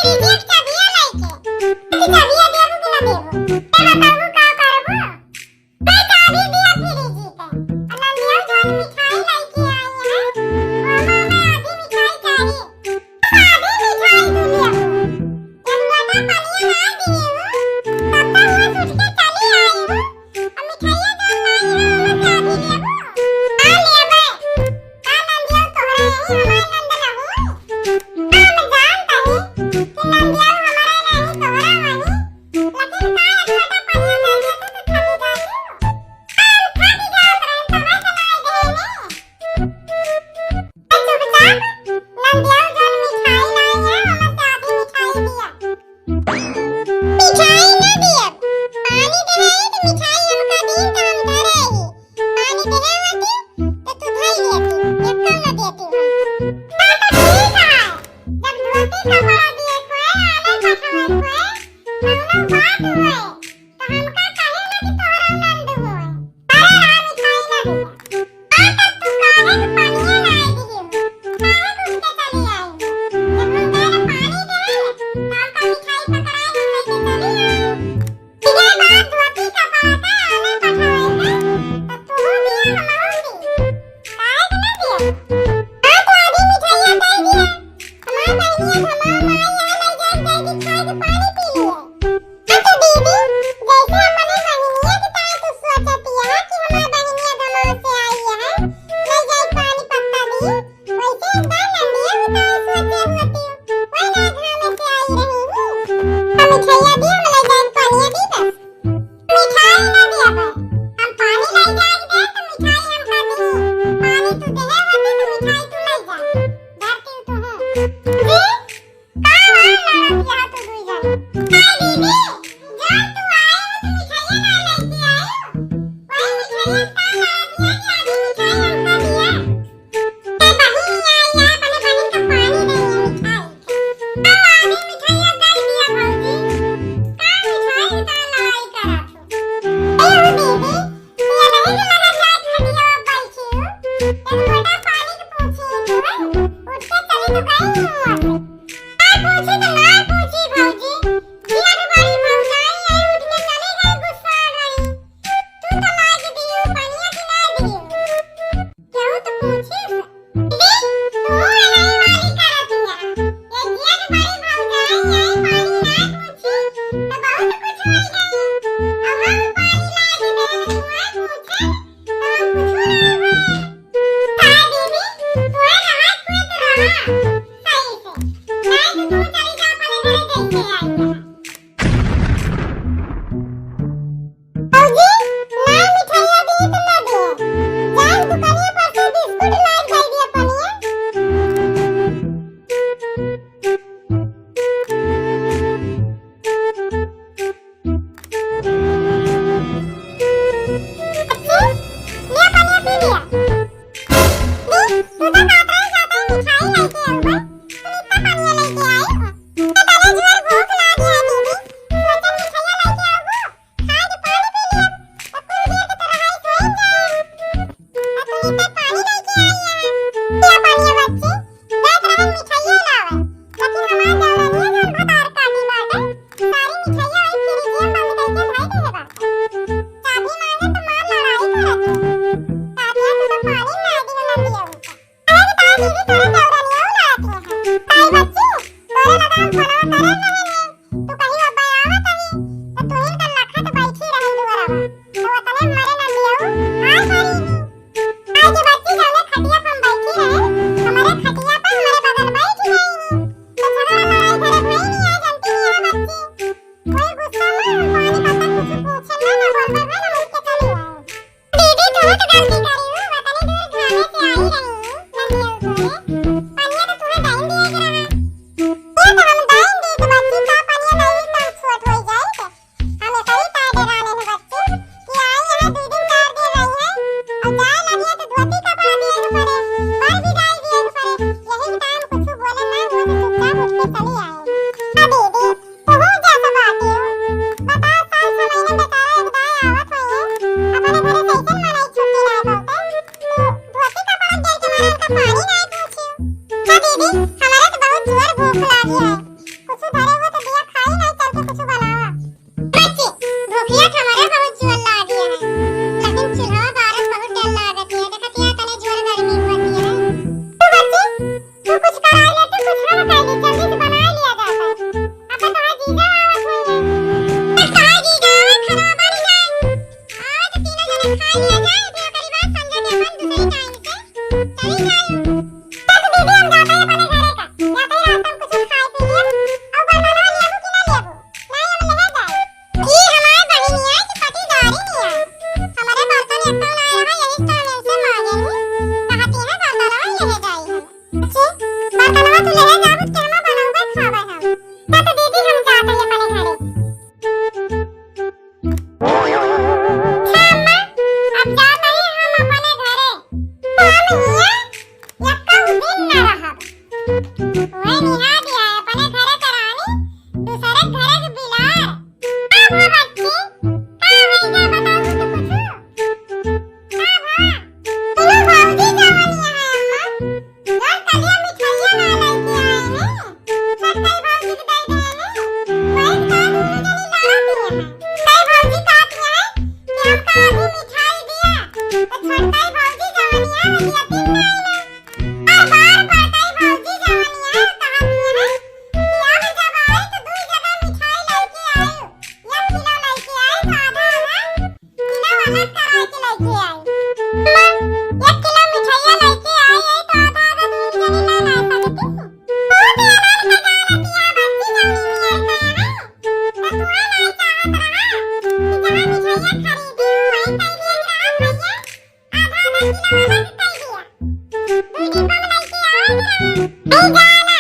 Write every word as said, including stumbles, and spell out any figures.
फ्रिजिया के चाबिया लइके। कि चाबिया देबू कि ना देबू? ए बताबू का करबू? ए चाबी दिया फ्रिजी के। आ नंदिया जौन मिठाई लइके आई है, ओमा में आधी मिठाई चाही। आधी मिठाई तू लेबू। जब लोटा पनिया ना दिए हो, तब तक वो उठ के चली आई हो। अब मिठाइया जौन लाई है, ओमा से आधी लेबू। ना लेबे। का नंदिया तोहरा यही हमार नंद ना हो? हम जानत हई कि नंदिया हमारा नहीं तोहरा वही। लेकिन का एक लोटा पनिया दे देते तो थक जाती हो। हम थक जात रहे, तबे तो लाई देने। चुपचाप नंदिया जौन मिठाई लाई है, ओमा से आधी मिठाई दिया। मिठाई ना दियब, पानी देवे कि मिठाई हमका दी त हम धरे ही। पानी देवे होती त तू धई लेती, एको ना देती हम। हाँ तो ठीक है, जब धोती कपड़ा दिए कोई, आले पठावे कोई, कौनो बात हुए, त हमका कहे ना कि तोहरा नंद हुए। अरे राम मिठाई ना दिया। आ तब तू काहे के पानिये ना आई दिही? काहे के उठ के चली आई? जब हम गए पानी देवे, त हमका मिठाई पकड़ाए के लेके चली आई। इहे बात धोती कपड़ा के आले पठावे के, त तू दिया हमहू दी। काहे के ना दिया? आ तो आधी मिठाइया दे दिया। हमार बहिनिया धमाल माई आ ले जाए दे दी खाए के पानी पी लिए। अच्छा दीदी, जैसे हमने बहिनिया के ताई तू सोचतिया कि हमार बहिनिया धमाल से आई है, ले जाए पानी पत्ता दी, वैसे एक बार नंदिया के ताई सोचे होती, वही रात में से आई रही हूँ। हम मिठाइया दी, हम ले जाए पानिया दी बस। मिठाई ना दिया बस, हम पानी ले जाए दे तो मिठाई हमका दी, पानी तू देहे होती तो मिठाई तू ले जा, धरती तू है। जी? का हुआ लड़त यहाँ तू दुई जन? का दीदी, जब तू आई हो तो मिठाइया ना लेके आई हो? वही मिठाइया का लड़त यहाँ कि आधी मिठाई हमका दिया? ए बहिन, यहाँ, यहाँ अपने बहिन का पानी दे, ये मिठाई। हम आधी मिठाइया दे दिया भौजी। का मिठाई का लड़ाई करत हो? ए हो दीदी, ये नहीं कि लगा जाए खटिया पर बैठी हो। एक लोटा पानी के पूछी हो, उठ के चली तो गई मुँह से। ना पूछी तो ना पूछी भौजी, जिया के बड़ी भौजाई आई उठ के चली गई, गुस्सा आ गई। तू तो लाज दियो, पनिया की ना दियो। केहू तो पूछी से। दीदी, तू अलाई वाली करत हिया। ये जिया के बड़ी भौजाई आई पानी ना पूछी, तो बहुत कुछ होई गई। अब हम पानी लाए के देवे के हुआ पूछे, तो हम कुछ ना हुए। का दीदी, तू रहा, तू तो रहा। सही से। नहीं तो तू चली जा अपने घरे जैसे आई है। भौजी, ना मिठाइया दी तो ना दे। जान दुकानिया पर से बिस्कुट लाग जाई दिया पनिया। अच्छी, ले पनिया पी लिया। दी, तू तो कातरे जाते मिठाई लेके आऊँ बस। कुछ केहनो बनउबे खाबे हम। जा तो दीदी, हम जात हई अपने घरे। अच्छा अम्मा, अब जात हई हम अपने घरे। हम हियाँ एक्कउ दिन न रहब। ओए निहा दिया है अपने घरे के रानी, दूसरे घरे के बिलार। का भा बच्ची? का होई गा बताऊ तो कुछ? का भा? तीनों भौजी जवन यहाँ है अम्मा, यार कलिया मिठाइया ना लेके आए हैं। छोटकाई भौजी के दे दे हैं। वही का दूनों जनी लड़त ही हैं। छोटकाई भौजी कहत ही हैं कि हमका अभी मिठाई दिया। तो छोटकाई भौजी जवन यहाँ है, दिया तीन ना आइला। बार बार बड़काई भौजी जवनिया कहत हिया कि अब जब आई तो दुई जगह मिठाई लइके आई, एक किलो लइके आई तो आधा आधा किलो अलग कराई के लइके आई। अम्मा, एक किलो मिठाइया लइके आई है तो आधा आधा दुई जनी ना ला सकती? बहुत आनंद का गाना दिया बच्ची जवनी नियर का है। तो तू ना चाहत रहा कि जहाँ मिठाइया खरीदी वहीं कहीं ले रहा भैया। आधा आधा किलो अलग कर दिया। दू डिब्बा में लेके आवे के रहा। ए जान,